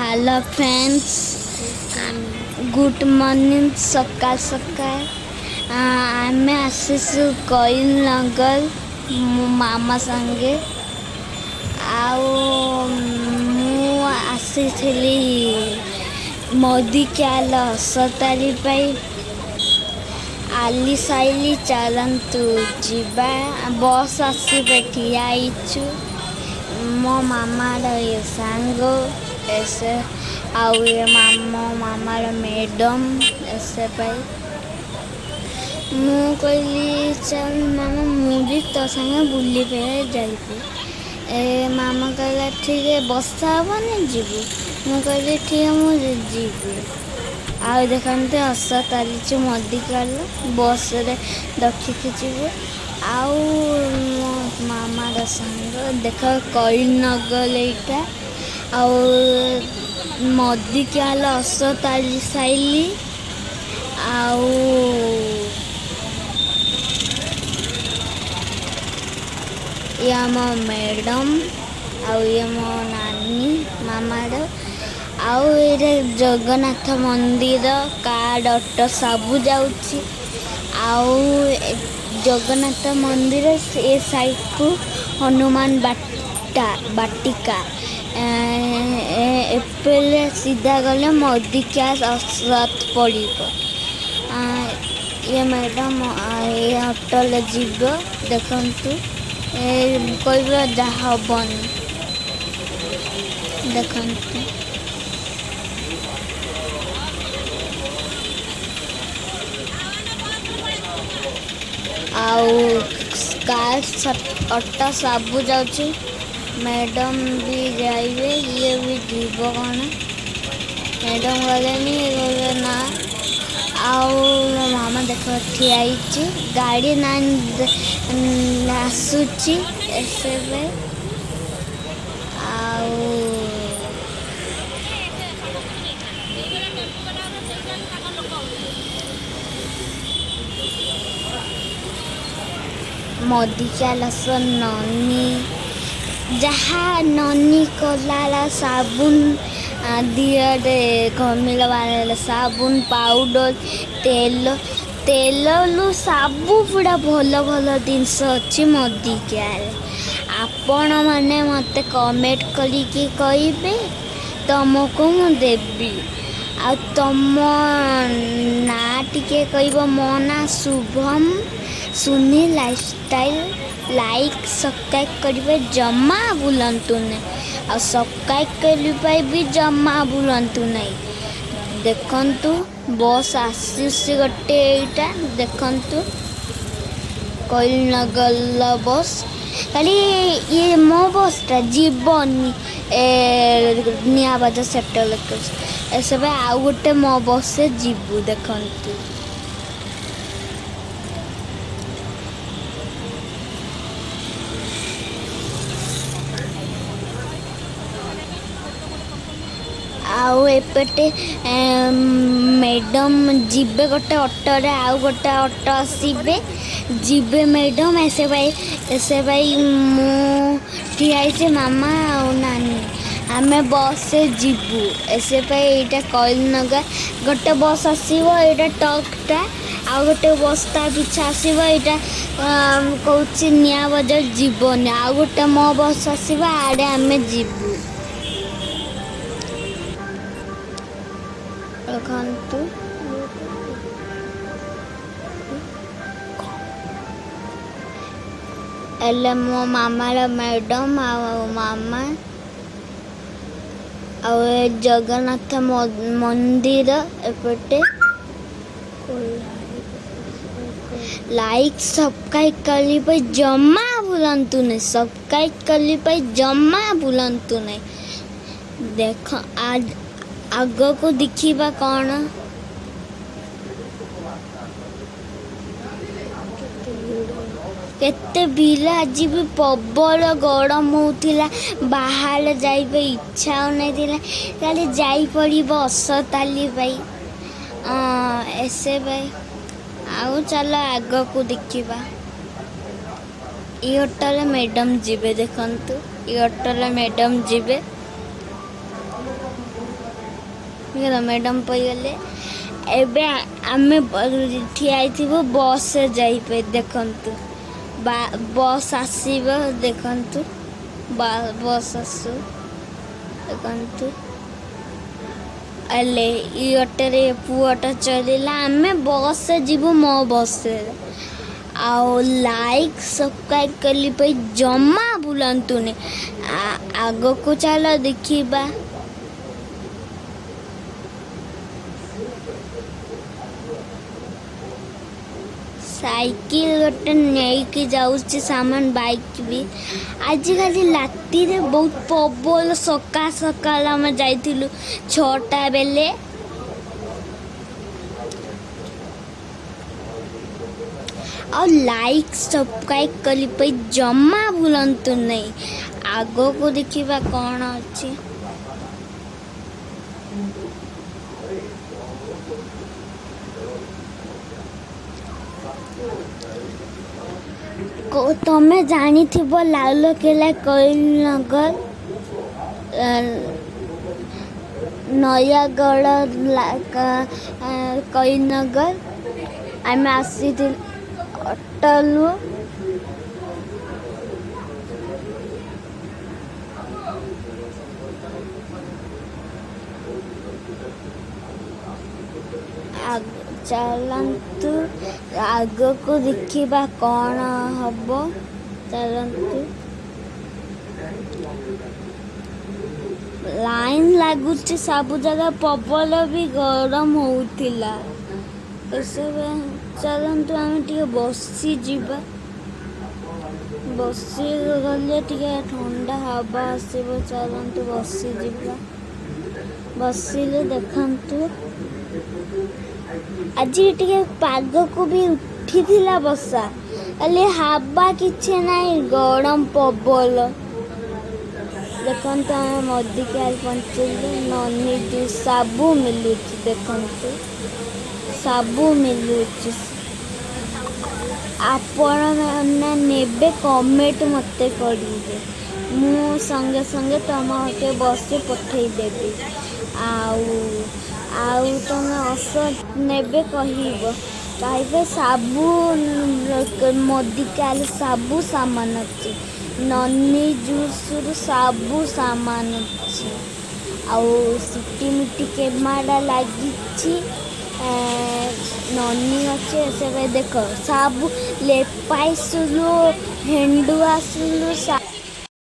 Hello friends, good morning. ସକାଳ ସକାଳ ଆମେ ଆସିଛୁ କୋଇଲନଗର ମୋ ମାମା ସାଙ୍ଗେ। ଆଉ ମୁଁ ଆସିଥିଲି ମେଡ଼ିକାଲ ହସ୍ପିଟାଲ ପାଇଁ। ଆଲି ସାଇଲି, ଚାଲନ୍ତୁ ଯିବା। ବସ୍ ଆସିବେ, ଠିଆ ହେଇଛୁ। ମୋ ମାମାର ଇଏ ସାଙ୍ଗ ଏସେ, ଆଉ ଇଏ ମୋ ମାମାର ମ୍ୟାଡ଼ମ୍। ଏସେ ପାଇଁ ମୁଁ କହିଲି, ଚାଲ ମାମା, ମୁଁ ବି ତୋ ସାଙ୍ଗେ ବୁଲି ଯାଇବି। ଏ ମାମା କହିଲା, ଠିକ୍, ବର୍ଷା ହେବନି, ଯିବୁ। ମୁଁ କହିଲି, ଠିକ୍, ମୁଁ ଯିବି। ଆଉ ଦେଖନ୍ତୁ, ହସ ଚାଲିଛି ମେଡ଼ିକାଲ ବସ୍ରେ ରଖିକି ଯିବୁ। ଆଉ ମୋ ମାମାର ସାଙ୍ଗ ଦେଖ, କୋଇଲନଗର ଏଇଟା। ଆଉ ମେଡ଼ିକାଲ ହସ୍ପିଟାଲ ସାଇଲି। ଆଉ ଇଏ ଆମ ମ୍ୟାଡ଼ମ୍, ଆଉ ଇଏ ମୋ ନାନୀ ମାମାର। ଆଉ ଏଇଟା ଜଗନ୍ନାଥ ମନ୍ଦିର, କାର୍, ଅଟୋ ସବୁ ଯାଉଛି। ଆଉ ଜଗନ୍ନାଥ ମନ୍ଦିର ଏ ସାଇଡ଼କୁ ହନୁମାନ ବାଟା ବାଟିକା। ଏପଟେ ସିଧା ଗଲେ ମେଡ଼ିକାଲ ହସ୍ପିଟାଲ ପଡ଼ିବ। ଇଏ ମ୍ୟାଡ଼ମ୍ ଏ ଅଟୋରେ ଯିବ, ଦେଖନ୍ତୁ। ଏ କହିବ ଯାହା ହବନି, ଦେଖନ୍ତୁ। ଆଉ କାର୍, ଅଟୋ ସବୁ ଯାଉଛି। ମ୍ୟାଡ଼ମ୍ ବି ଯାଇବେ, ଇଏ ବି ଯିବ। କ'ଣ ମ୍ୟାଡ଼ମ୍ ଗଲେନି, ଇଏ କହିବେ ନା। ଆଉ ମୋ ମାମା ଦେଖ ଠିଆ ହେଇଛି, ଗାଡ଼ି ନା ଆସୁଛି ଏସବେ। ଆଉ ମେଡ଼ିକାଲ ନନି, ଯାହା ନନି କଲାଲା ସାବୁନ, ଦିହରେ ଘମିର ବାହାରିଲା ସାବୁନ, ପାଉଡ଼ର, ତେଲ, ତେଲରୁ ସବୁ ପୁରା ଭଲ ଭଲ ଜିନିଷ ଅଛି ମେଡ଼ିକାଲ। ଆପଣମାନେ ମୋତେ କମେଣ୍ଟ କରିକି କହିବେ, ତମକୁ ମୁଁ ଦେବି। ଆଉ ତମ ନାଁ ଟିକେ କହିବ। ମୋ ନାଁ ଶୁଭମ ସୁନି ଲାଇଫଷ୍ଟାଇଲ୍। ଲାଇକ୍ ସବସ୍କ୍ରାଇବ୍ କରିବେ ଜମା ଭୁଲନ୍ତୁ ନାହିଁ, ଆଉ ସବସ୍କ୍ରାଇବ୍ କରିବା ବି ଜମା ଭୁଲନ୍ତୁ ନାହିଁ। ଦେଖନ୍ତୁ, ବସ୍ ଆସୁଛି ଗୋଟେ, ଏଇଟା ଦେଖନ୍ତୁ, କୋଇଲନଗର ବସ୍। ଖାଲି ଇଏ ମୋ ବସ୍ଟା ଯିବନି ଏ ନିଆବାଜ ସେକ୍ଟର ଏସବୁ। ଆଉ ଗୋଟେ ମୋ ବସ୍ରେ ଯିବୁ, ଦେଖନ୍ତୁ। ଆଉ ଏପଟେ ମ୍ୟାଡ଼ମ୍ ଯିବେ ଗୋଟେ ଅଟୋରେ, ଆଉ ଗୋଟେ ଅଟୋ ଆସିବେ, ଯିବେ ମ୍ୟାଡ଼ମ୍। ଏସେ ଭାଇ, ଏସେ ଭାଇ, ମୁଁ ଠିଆ ହେଇଛି, ମାମା ଆଉ ନାନୀ, ଆମେ ବସ୍ରେ ଯିବୁ। ଏସେ ପାଇଁ ଏଇଟା କୋଇଲନଗର। ଗୋଟେ ବସ୍ ଆସିବ, ଏଇଟା ଟକ୍ଟା, ଆଉ ଗୋଟେ ବସ୍ ତା ପିଛା ଆସିବ। ଏଇଟା କହୁଛି ନିଆ ବଜାର ଯିବନି। ଆଉ ଗୋଟେ ମୋ ବସ୍ ଆସିବ, ଆଡ଼େ ଆମେ ଯିବୁ। ଦେଖନ୍ତୁ, ହେଲେ ମୋ ମାମାର ମ୍ୟାଡ଼ମ୍ ଆଉ ମାମା। ଆଉ ଏ ଜଗନ୍ନାଥ ମନ୍ଦିର ଏପଟେ। ଲାଇକ୍ ସବସ୍କ୍ରାଇବ୍ କରିବା ଜମା ଭୁଲନ୍ତୁ ନାହିଁ, ସବସ୍କ୍ରାଇବ୍ କରିବା ଜମା ଭୁଲନ୍ତୁ ନାହିଁ। ଦେଖ, ଆଗକୁ ଦେଖିବା କ'ଣ। କେତେ ଭିଡ଼ ଆଜି ବି। ପ୍ରବଳ ଗରମ ହେଉଥିଲା, ବାହାରେ ଯିବା ଇଚ୍ଛା ହେଉନଥିଲା। ଖାଲି ଯାଇପଡ଼ିବ ଅସତାଲି ପାଇଁ ଏସେ ପାଇଁ। ଆଉ ଚାଲ ଆଗକୁ ଦେଖିବା। ଏଇ ଅଟୋରେ ମ୍ୟାଡ଼ମ୍ ଯିବେ, ଦେଖନ୍ତୁ, ଏଇ ଅଟୋରେ ମ୍ୟାଡ଼ମ୍ ଯିବେ। ମ୍ୟାଡ଼ାମ୍ ପଡ଼ିଗଲେ। ଏବେ ଆମେ ଠିଆ ହେଇଥିବୁ, ବସ୍ରେ ଯାଇପାରି। ଦେଖନ୍ତୁ, ବସ୍ ଆସିବ। ଦେଖନ୍ତୁ, ବସ୍ ଆସୁ। ଦେଖନ୍ତୁ, ହେଲେ ଇ ଅଟୋରେ ପୁଅଟା ଚଢ଼ିଲା। ଆମେ ବସ୍ରେ ଯିବୁ, ମୋ ବସ୍ରେ। ଆଉ ଲାଇକ୍ ସବସ୍କ୍ରାଇବ୍ କଲି ପାଇଁ ଜମା ଭୁଲନ୍ତୁନି। ଆଗକୁ ଚାଲ, ଦେଖିବା। ସାଇକେଲ ଗୋଟେ ନେଇକି ଯାଉଛି ସାମାନ, ବାଇକ୍ ବି। ଆଜିକାଲି ରାତିରେ ବହୁତ ପ୍ରବଳ। ସକାଳ ସକାଳ ଆମେ ଯାଇଥିଲୁ 6ଟା ବେଲେ। ଆଉ ଲାଇକ୍ ସବସ୍କ୍ରାଇବ୍ କରି ପାଇଁ ଜମା ଭୁଲନ୍ତୁ ନାହିଁ। ଆଗକୁ ଦେଖିବା କ'ଣ ଅଛି। ତମେ ଜାଣିଥିବ ଲାଲକେଲା, କୋଇଲନଗର, ନୟାଗଡ଼ କୋଇଲନଗର। ଆମେ ଆସିଥିଲୁ ଅଟୋରୁ। ଚାଲନ୍ତୁ, ଆଗକୁ ଦେଖିବା କ'ଣ ହବ। ଚାଲନ୍ତୁ, ଲାଇନ୍ ଲାଗୁଛି ସବୁ ଜାଗା। ପ୍ରବଳ ବି ଗରମ ହଉଥିଲା ଏସବୁ। ଚାଲନ୍ତୁ, ଆମେ ଟିକେ ବସିଯିବା। ବସିଗଲେ ଟିକେ ଥଣ୍ଡା ହାୱା ଆସିବ। ଚାଲନ୍ତୁ, ବସିଯିବା। ବସିଲେ ଦେଖନ୍ତୁ, ଆଜି ଟିକେ ପାଗକୁ ବି ଉଠିଥିଲା ବର୍ଷା, ହେଲେ ହାୱା କିଛି ନାହିଁ, ଗରମ ପ୍ରବଳ। ଦେଖନ୍ତୁ, ଆମେ ମେଡ଼ିକାଲ ପହଞ୍ଚିଲୁ। ନନି ଜୁସ୍ ସବୁ ମିଳୁଛି। ଦେଖନ୍ତୁ, ସବୁ ମିଳୁଛି। ଆପଣମାନେ ନେବେ, କମେଣ୍ଟ ମୋତେ କରିବେ। ମୁଁ ସଙ୍ଗେ ସଙ୍ଗେ ତମ ବସ୍ରେ ପଠେଇଦେବି। ଆଉ ତମେ ଔଷଧ ନେବେ, କହିବ କହିବେ। ସବୁ ମେଡ଼ିକାଲ ସବୁ ସାମାନ ଅଛି। ନନି ଜୁସ୍ରୁ ସବୁ ସାମାନ ଅଛି। ଆଉ ସିଟିମିଟି କ୍ୟାମେରା ଲାଗିଛି। ନନି ଅଛି ସେବେ। ଦେଖ, ସବୁ ଲେପାଇସରୁ ହ୍ୟାଣ୍ଡ ୱାଶରୁ।